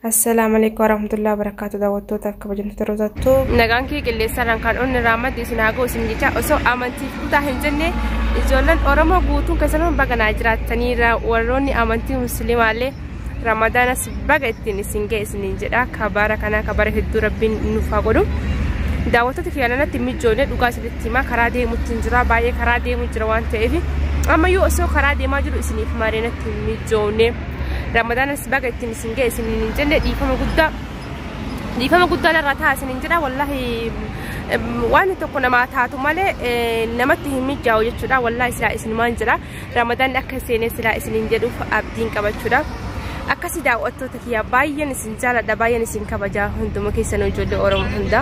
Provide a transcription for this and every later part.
Assalaamu alaikum warahmatullahi wabarakatuh daawwattootaaf kabajamtoota roozattuu. Nagaan kee qilleensarraan kan onni raammaddi isin haa ga'u isin jecha osoo amantiif kutaa hin jenne ijoolleen Oromoo guutuun keessanuu baga naa jiraattanii warroonni amantii musliimaallee Ramadaanas baga ittiin isin ga'e isiniin jedha kabaara kanaa kabaara hedduu rabbiin nuuf haa godhu. Daawwattoota kiyya natti mijoonee dhugaa isinitti himaa karaa deemutti hin jira baay'ee karaa deemu jira waan ta'eef ammayyuu osoo karaa deemaa jiru isiniif maree natti mijoonee. Ramadaanas baga ittiin isin ga'e isiniin hin jenne dhiifama guddaa narraa ta'a isiniin jedha wallaahi waan tokko namaa taatu malee namatti hin mijaa'u jechuudha wallaahi silaa isinumaan jira Ramadaan akka seenee silaa isiniin jedhuuf abdiin qabachuudha. Akkasii daawwattoota kiyya baay'een isin jaaladha baay'een isin kabajaa hunduma keessan ijoollee Oromoo hunda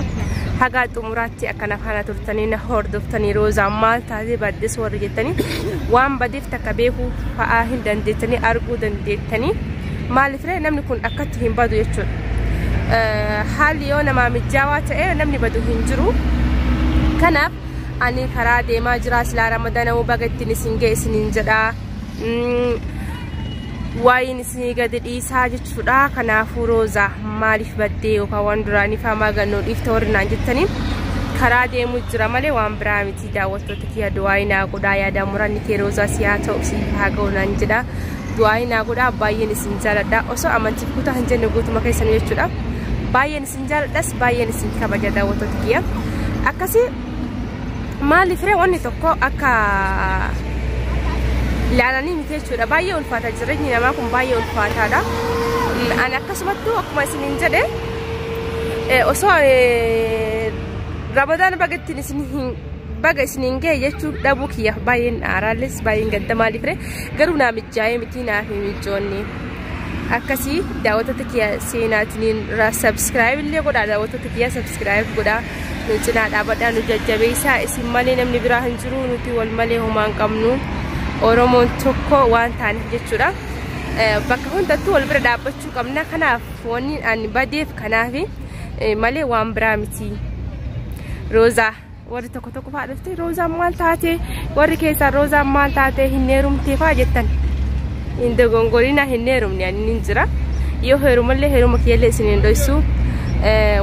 hagaa xumuraatti akkana faana turtanii na hordoftanii roozaan maal taatee baddes warri jettanii waan badeef takka beekuu fa'aa hin dandeettanii arguu dandeettanii maaliif ree namni kun akkatti hin badu jechuudha. Haalli yoo namaa mijaawaa ta'e namni badu hin jiru. Kanaaf ani karaa deemaa jira silaa Ramadaana baga ittiin isin ga'e isiniin jedha. Waa'een isinii gadi dhiisaa jechuudha. Kanaafuu roozaa maaliif baddee yookaan waan duraanii fa'aa gannoo dhiifta warri naan jettanii karaa deemu jira malee waan biraa miti daawwattoota kiyya du'aa naa godhaa yaada muranni kee roozaa si haa ta'u si haa ga'u naan jedha. Du'aa naa godhaa baay'een isin jaaladha. Osoo amantiif kutaa hin jenne guutuma keessan jechuudha. Baay'een isin jaaladhas baay'een isin kabaja daawwattoota kiyya. Akkasii maaliif ree wanni tokko akka ilaalanii miti jechuudha. Baay'ee ulfaata jireenyi namaa kun baay'ee ulfaataadha. Ani akkasumattuu akkuma isiniin jedhe osoo Ramadaan baga ittiin isin hin baga isiniin ga'e jechuu dhabuu kiyya baay'een aaraalles baay'een gadda maaliif ree garuu naa mijaa'ee miti naaf hin mijoonne. Akkasii daawwattoota kiyya seenaatiin subscribe illee godhaa daawwattoota kiyya subscribe godhaa nu cinaa dhaabadhaa nu jajjabeessaa isin malee namni biraa hin jiru nuti wal malee homaa hin qabnu. Oromoon tokko waan taaneef jechuudha. Bakka hundattuu wal bira dhaabbachuu qabna. Kanaaf wanni ani badeef kanaaf malee waan biraa miti. Roozaa warri tokko tokko fa'aa dhufte roozaan maal taate warri keessaa roozaan maal taate hin heerumtee fa'aa jettan. Hin dogongorina hin heerumne ani hin jira. Yoo heerumallee heeruma kiyyallee isin hin dhoysu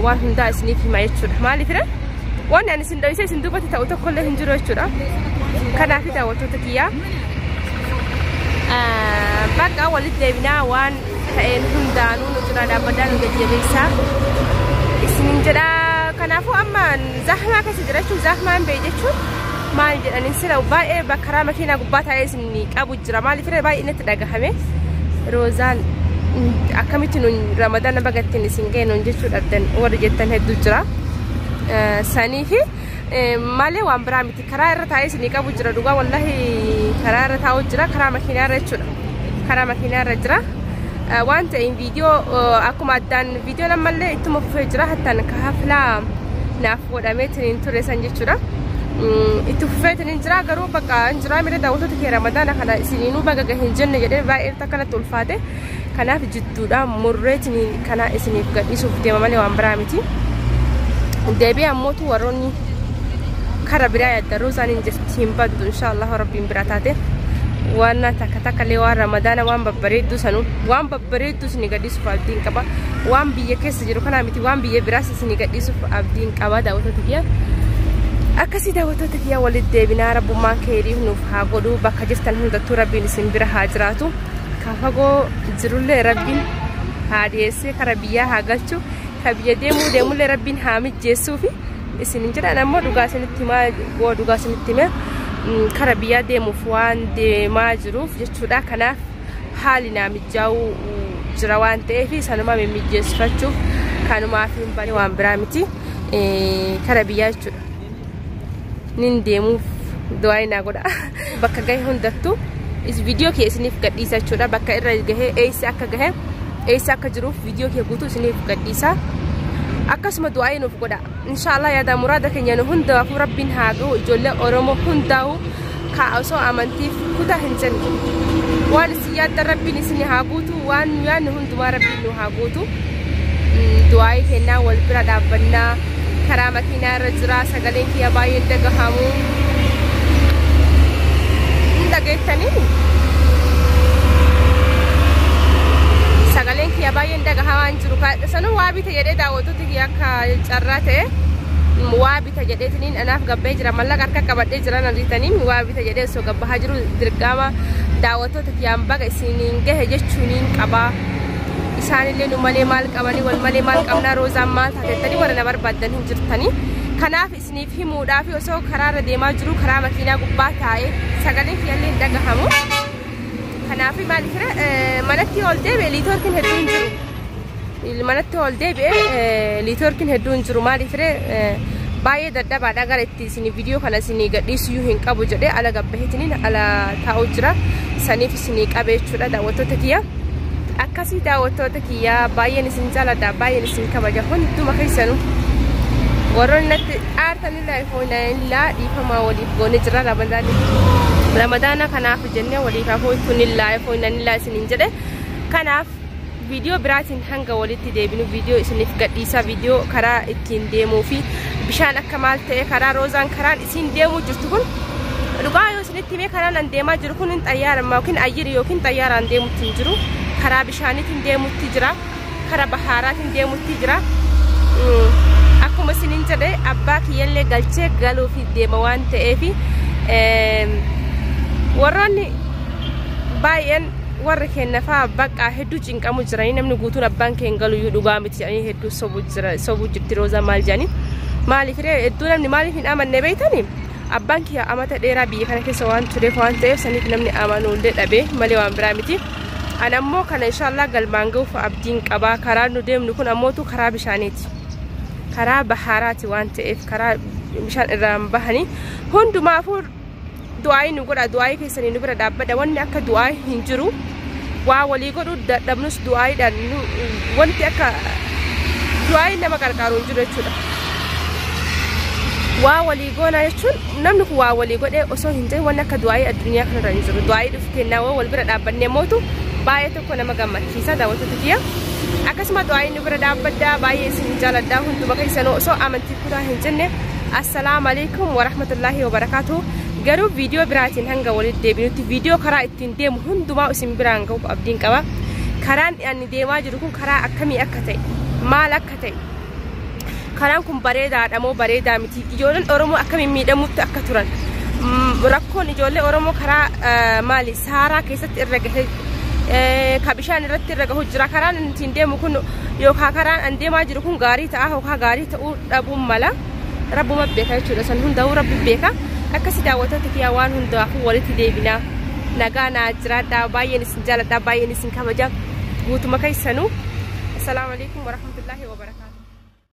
waan hundaa isiniif hima jechuudha. Maaliif ree? Waan ani isin dhoyse isin duubatti ta'u tokkollee hin jiru jechuudha. Kanaaf daawwattoota kiyyaa bakka walitti deebinaa waan ta'een hundaanuu nu cinaa dhaabbadhaa nu jajjabeessaa isiniin jedha. Kanaafuu amma zahmaa keessa jira jechuun zahmaan ba'e jechuun maal jedhanii sila baay'ee karaa makiinaa gubbaa taa'ee isin qabu jira maaliif irra baay'ee natti dhagahame roozaan akkamitti nuun Ramadaana baga ittiin isin ga'e nuun jechuu dhabdan warri jettan hedduu jira. Sanii fi malee waan biraa miti karaa irra taa'ee isin qabu jira dhugaa wallaahi karaa irra taa'u jira karaa makiinaa irra jechuudha karaa makiinaa irra jira. Waan ta'een viidiyoo akkuma addaan viidiyoon ammallee ittuma fufee jira hattaan kaaflaa naaf godhameetiin ture san jechuudha. Itti fufeetiin jira garuu bakka hin jira mire daawwattoota kee Ramadaana kana isiniinuu baga gahe hin jenne jedhee baay'ee akkanatti ulfaate. Kanaaf jidduudha murreetiin kana isiniif gadhiisuuf deema malee waan biraa miti. Deebi'ee ammootu warroonni kara biraa yaaddan roozaan hin jirti hin baddu inshaallah rabbiin biraa taate. Waan takka takka illee waan Ramadaana waan babbareedduu sanuu waan babbareedduu isin gadhiisuuf abdiin qaba. Waan biyya keessa jiru kanaa miti waan biyya biraas isin gadhiisuuf abdiin qaba daawwattoota kiyya. Akkasii daawwattoota kiyya walitti deebinaa rabbummaan keeriif nuuf haa godhu bakka jirtan hundattuu rabbiin isin bira haa jiraatu. Ka fagoo jirullee rabbiin haa dhiyeessee kara biyyaa haa galchu ka biyya deemuu deemullee rabbiin haa mijjeessuufi isin jedhan ammoo dhugaa isinitti himaa dhugaa isinitti himee kara biyyaa deemuuf waan deemaa jiruuf jechuudha. Kanaaf haali naa mijaa'uu jira waan ta'eef sanuma mimmijeessifachuuf kanumaaf hin bane waan biraa miti kara biyyaa jechuudha. Nin deemuuf du'aa naa godha. Bakka gahe hundattuu viidiyoo kee isiniif gadhiisa jechuudha. Bakka irra gahe eessa akka gahe eessa akka jiruuf viidiyoo kee guutuu isiniif gadhiisa. Akkasuma du'aa nuuf godha. Inshaallah yaada muraada keenya nu hundaafuu rabbiin haa ga'u ijoollee Oromoo hundaa'u kaa osoo amantiif kutaa hin jenne. Waan isin yaaddan rabbiin isin haa guutu waan nu yaadne hundumaa rabbiin nu haa guutu. Du'aa kennaa wal bira dhaabbannaa karaa makiinaa irra jira sagaleen kiyya baay'een dhagahamu. Hin dhageettanii? Sagaleen kiyya baay'een dhagahamaa hin jiru. Sanuu waa bita jedhee daawwattoota kiyya akka carraa ta'e waa bita jedheetiniin anaaf gabbee jira. Mallaqa harka qabadhee jira argitanii waa bita jedhee osoo gabbahaa jiru dirqama daawwattoota kiyyaan baga isiniin gahe jechuuniin qabaa. Isaanillee nu malee maal qabanii wal malee maal qabnaa Roozaan maal taatettanii warra na barbaaddan hin jirtanii. Kanaaf isiniif himuudhaaf osoo karaarra deemaa jiru karaa makiinaa gubbaa taa'ee sagaleen kiyyallee hin dhagahamu. Kanaaf maaliif manatti ol deebi'e liitoorkiin hedduu hin jiru. Manatti ol deebi'e liitoorkiin hedduu hin jiru maaliif baay'ee dadhabaadha gara itti isin viidiyoo kana isin gadhiisuyyuu hin qabu jedhee ala gabbaheetiniin ala taa'u jira. Saniif isin qabe jechuudha daawwattoota kiyya. Akkasii daawwattoota kiyya baay'een isin jaaladha baay'een isin kabaja hunduma keessanuu. Warroonni natti aartanillee ifoonillaa dhiifamaa waliif goone jira Ramadaana kanaaf jennee waliif hafootunillaa ifoonillaa isiniin jedhe. Kanaaf viidiyoo biraatiin hanga walitti deebinu viidiyoo isiniif gadhiisa viidiyoo karaa ittiin deemuu fi bishaan akka maal ta'e karaa Roozaan karaan isiin deemuu jirtu kun dhugaa yoo isinitti himee karaan an deemaa jiru kun xayyaara yookiin ayyiri yookiin xayyaaraan deemutti hin jiru. Karaa bishaaniitiin deemutti jira. Karaa bahaaraatiin deemutti jira. Akkuma isiniin jedhe abbaa kiyyallee galchee galuuf deema waan ta'eef warroonni baay'een warri kennafaa baqqaa hedduu cinqamu jiranii namni guutuun abbaan keen galuyyuu dhugaa miti jedhanii hedduu sobuu jirti Roozaa maal jedhanii maaliif hedduu namni maaliif hin amanne beeytanii abbaan kiyya amata dheeraa biyya kana keessa waan tureef waan ta'eef saniif namni amanuullee dhabe malee waan biraa miti. Ani ammoo kana inshaallah galmaan gahuuf abdiin qabaa karaan nu deemnu kun ammootu karaa bishaaniiti. Karaa bahaaraati waan ta'eef karaa bishaan irraan bahanii hundumaafuu du'aayii nu godha du'aayii keessanii nu bira dhaabbadha wanni akka du'aayii hin jiru waa walii godhu dadhabnus du'aayiidhaan wanti akka du'aayii nama qarqaaru hin jiru jechuudha. Waa walii goona jechuun namni kun waa walii godhee osoo hin ta'in wanni akka du'aayii addunyaa kanarra hin jiru du'aayii dhufu kennaa wal bira dhaabbannee mootu baay'ee tokko nama gammachiisa daawwattoota kiyya. Akkasuma du'aayiin nu bira dhaabbaddaa baay'ee isin jaaladhaa hunduma keessanuu osoo amantii kutaa hin jenne assalaamu alaikum warahmatullaahi wabarakaatuh. Garuu viidiyoo biraatiin hanga walitti deebinutti viidiyoo karaa ittiin deemu hundumaa isin biraan gahuuf abdiin qaba. Karaan ani deemaa jiru kun karaa akkamii akka ta'e maal akka ta'e karaan kun bareedaadha moo bareedaa miti ijoolleen Oromoo akkamiin miidhamutti akka turan rakkoon ijoollee Oromoo karaa maali saaraa keessatti irra gahe ka bishaan irratti irra gahu jira karaan ittiin deemu kun yookaan karaan an deemaa jiru kun gaarii ta'a yookaan gaarii ta'uu dhabuun mala rabbuma beeka jechuudha san hundaa'uu rabbi beeka. Akkasii daawwattoota kiyyaa waan hundaafuu walitti deebinaa nagaa naa jiraadhaa baay'een isin jaaladhaa baay'een isin kabaja guutuma keessanuu assalaamu alaikum warahmatullaahi wabarakaatuh.